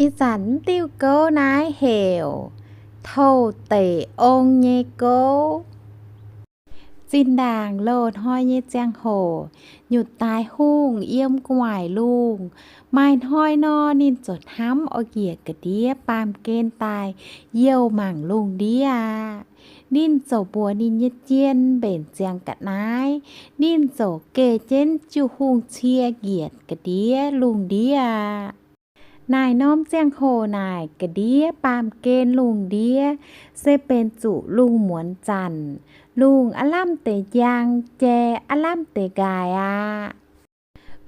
Ih zanc mv diuh gouv naaiv heuc Touv Deic Ong nyei gouv. Zinh ndaangc loz-hnoi nyei ziangh hoc, Nyutc Daaih Hungh yiem gu'nguaaic lungh. Maaih hnoi nor, ninh ziouc hnamv oix njiec ga'ndiev baamh gen daaih youh mangc lungh ndiev aqv. Ninh ziouc mbuox ninh nyei jien mbenc ziangx ga'naaiv. Ninh ziouc geh jienv jiu-hungh cie njiec ga'ndiev lungh ndiev aqv. Naaic norm ziangh hoc naaic, ga'ndiev baamh gen lungh ndiev se benx zuqc lungh muonz zanc. Lungh aav lamh deix njang, jai aav lamh deix nqaaix aqv.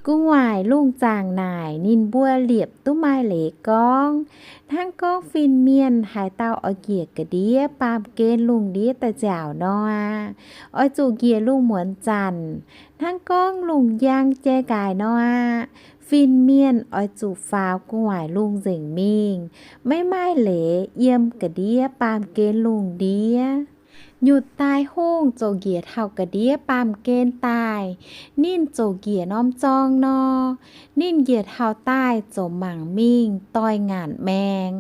Gu'nguaaic lungh zaangc naaic, ninh mbuo liepc duqv maaih leiz gorngv. Hnangv gorngv fin-mienh haaix dauh oix njiec ga'ndiev baamh gen lungh ndiev daaih nziaauc nor aqv, oix zuqc njiec lungh muonz zanc. Hnangv gorngv lungh njang jai nqaaix nor aqv, fin-mienh oix zuqc faaux gu'nguaaic lungh nzengc mingh, maiv maaih leiz yiem ga'ndiev baamh gen lungh ndiev. Nyutc Daaih Hungh ziouc njiec taux ga'ndiev baamh gen daaih. Ninh ziouc njiec norm zorng nor. Ninh njiec taux daaih ziouc mangc mingh doix-ngaanc maengx,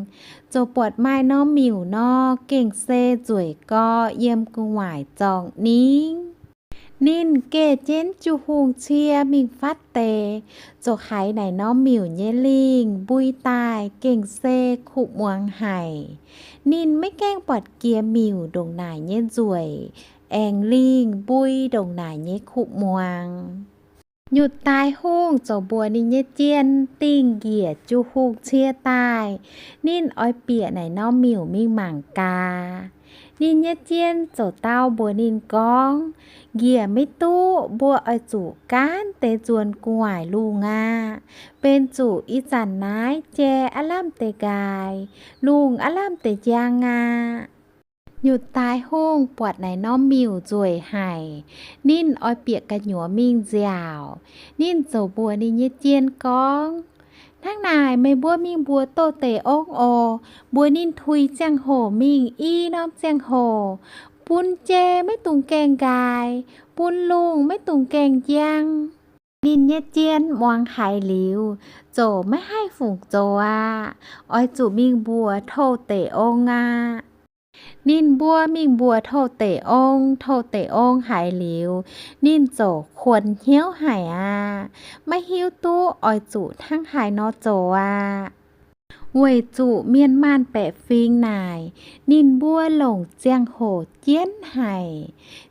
ziouc buatc maaih norm miuc nor, gengh se nzueic gorx yiem gu'nguaaic zorng ningv. Ninh geh jienv jiu-hungh cie mingh fatv deix, ziouc haiz naaic norm miuc nyei lingh mbui daaih gengh se kuv muangx haic. Ninh maiv gaengh buatc jiex miuc ndongc naaic nyei nzueic, aengx lingh mbui ndongc naaic nyei kuv muangx. Nyutc Daaih Hungh ziouc mbuox ninh nyei jien dingh njiec jiu-hungh cie daaih, ninh oix bieqc naaic norm miuc mingh mangc gaax. Ninh nyei jien ziouc dau mbuox ninh gorngv, njiec maiv duqv, mbuo oix zuqc gaanv deix nzuonx gu'nguaaic lungh aqv. Benx zuqc ih zanc naaiv jai aav lamh deix nqaaix, lungh aav lamh deix njang aqv. Nyutc Daaix Hungh buatc naaic norm miuc nzueic haic, ninh oix bieqc gu'nyuoz mingh nziaauc. Ninh ziouc mbuox ninh nyei jien gorngv, hnangv naaic meih mbuo mingh mbuox Touv Deic Ong oc, mbuox ninh tuix ziangh hoc mingh i norm ziangh hoc, bun jai maiv dungx gaengh nqaaix, bun lungh maiv dungx gaengh njang. Ninh nyei jien muangx haiz liuz, ziouc maiv haih fungc zoux aqv. Oix zuqc mingh mbuox Touv Deic Ong aqv. Ninh mbuo mingh mbuox Touv Deic Ong. Touv Deic Ong haiz liuz, ninh ziouc kuonx hnyouv haic aqv. Maiv hiuv duqv oix zuqc hnangv haaix nor zoux aqv. Weic zuqc mienh maanh baeqc fingx naaic, ninh mbuo longc ziangh hoc jienv haic.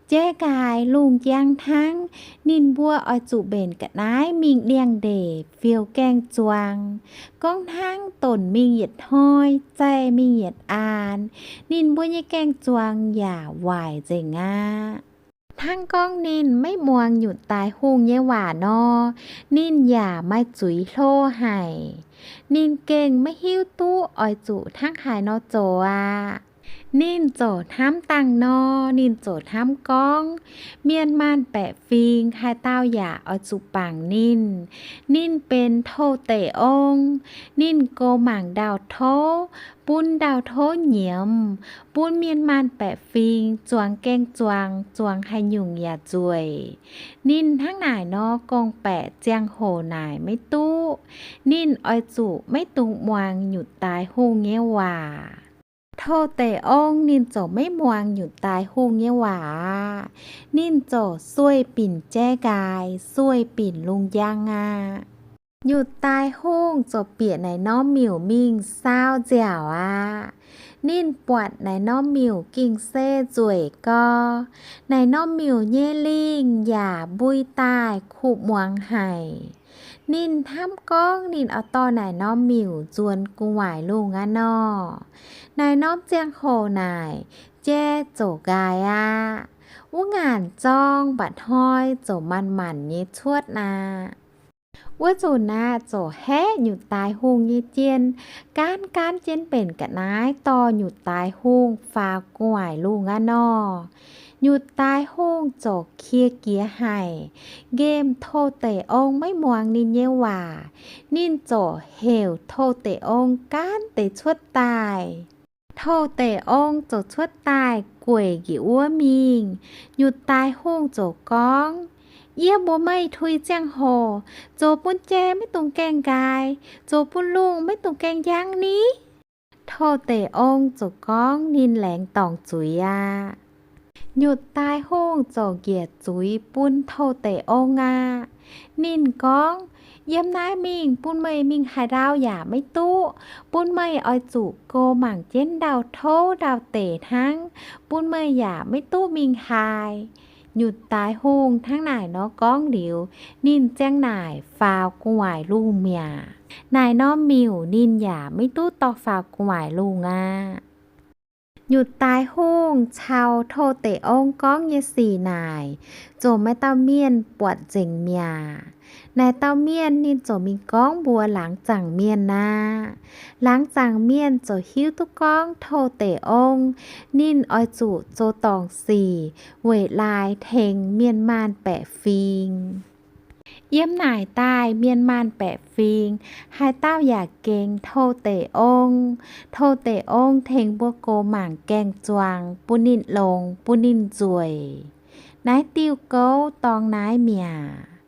Jai nqaaix lungh njang hnangv, ninh mbuo oix zuqc mbenc ga'naaiv mingh liangx-ndeic fiou gaeng-zuang. Gorngv hnangv donc mingh yietc hnoi, zaih mingh yietc aanx, ninh mbuo nyei gaeng-zuang yaac waaic nzengc aqv. Hnangv gorngv ninh maiv muangx Nyutc Daaix Hungh nyei waac nor, ninh yaac maaih zuiz hlo haic. Ninh gengh maiv hiuv duqv oix zuqc hnangv haaix nor zoux aqv. Ninh ziouc hnamv dangh nor, ninh ziouc hnamv gorngv, mienh maanh baeqc fingx haaix dauh yaac oix zuqc bangc ninh. Ninh benx Touv Deic Ong. Ninh goux mangc ndau-touv, bun ndau-touv nyiemz, bun mienh maanh baeqc fingx zuangx gaeng-zuang, zuangx haaix nyungc yaac nzueic. Ninh hnangv naaic nor gorngv-baeqc ziangh hoc naaic maiv duqv. Ninh oix zuqc maiv dungx muangx Nyutc Daaix Hungh nyei waac. Touv Deic Ong ninh ziouc maiv muangx Nyutc Daaix Hungh nyei waac aqv. Ninh ziouc sueih binc jai nqaaix, sueih binc lungh njang aqv. Nyutc Daaix Hungh ziouc bieqc naaic norm miuc mingh saau nziaauc aqv. Ninh buatc naaic norm miuc gengh se nzueic gorx. Naaic norm miuc nyei lingh yaac mbui daaih kuv muangx haic. Ninh hnamv gorngv ninh oix dorh naaic norm miuc nzuonx gu'nguaaic lungh aqv nor. Naaic norm ziangh hoc naaic, jai ziouc nqaaix aqv. Wuov ngaanc zorng mba'hnoi ziouc manc-manc nyei cuotv aqv. Wuov nzunc aqv, ziouc haeqv Nyutc Daaix Hungh nyei jien, gaanv gaanv jienv mbenc ga'naaiv dorh Nyutc Daaix Hungh faaux gu'nguaaic lungh aqv nor. Nyutc Daaix Hungh ziouc qiex jiez haic. Nqemh Touv Deic Ong maiv muangx ninh nyei waac. Ninh ziouc heuc Touv Deic Ong gaanv deix cuotv daaih. Touv Deic Ong ziouc cuotv daaih gueic njiec wuov mingh. Nyutc Daaix Hungh ziouc gorngv, Yie mbuox meih, tuix ziangh hoc zoux bun jai maiv dungx gaengh nqaaix, zoux bun lungh maiv dungx gaengh njang ni. Touv Deic Ong ziouc gorngv ninh laengz dorngc zuiz aqv. Nyutc Daaih Hungh ziouc njiec zuiz bun Touv Deic Ong aqv. Ninh gorngv, Yiem naaiv mingh bun meih mingh haaix ndau yaac maiv duqv. Bun meih oix zuqc go mangc jienv ndau-touv ndau-deic hnangv. Bun meih yaac maiv duqv mingh haaix. Nyutc Daaih Hungh hnangv naaic nor gorngv liuz, ninh ziang naaic faaux gu'nguaaic lungh mi'aqv. Naaic norm miuc ninh yaac maiv duqv dorh faaux gu'nguaaic lungh aqv. Nyutc Daaih Hungh caux Touv Deic Ong gorngv nyei sic naaic, ziouc maaih dauh mienh buatc nzengc mi'aqv. Naaic dauh mienh ninh ziouc mingh gorngv mbuox laangz zaangc mienh aqv. Laangz zaangc mienh ziouc hiuv duqv gorngv Touv Deic Ong ninh oix zuqc zoux dorngc sic weic laaix tengx mienh maanh baeqc fingx. Yiem naaic daaih mienh maanh baeqc fingx haaix dauh yaac gengx Touv Deic Ong. Touv Deic Ong tengx mbuo gox mangc gaeng-zuangx bun ninh longx bun ninh nzueic. Naaiv diuh gouv dorngx naaiv mi'aqv.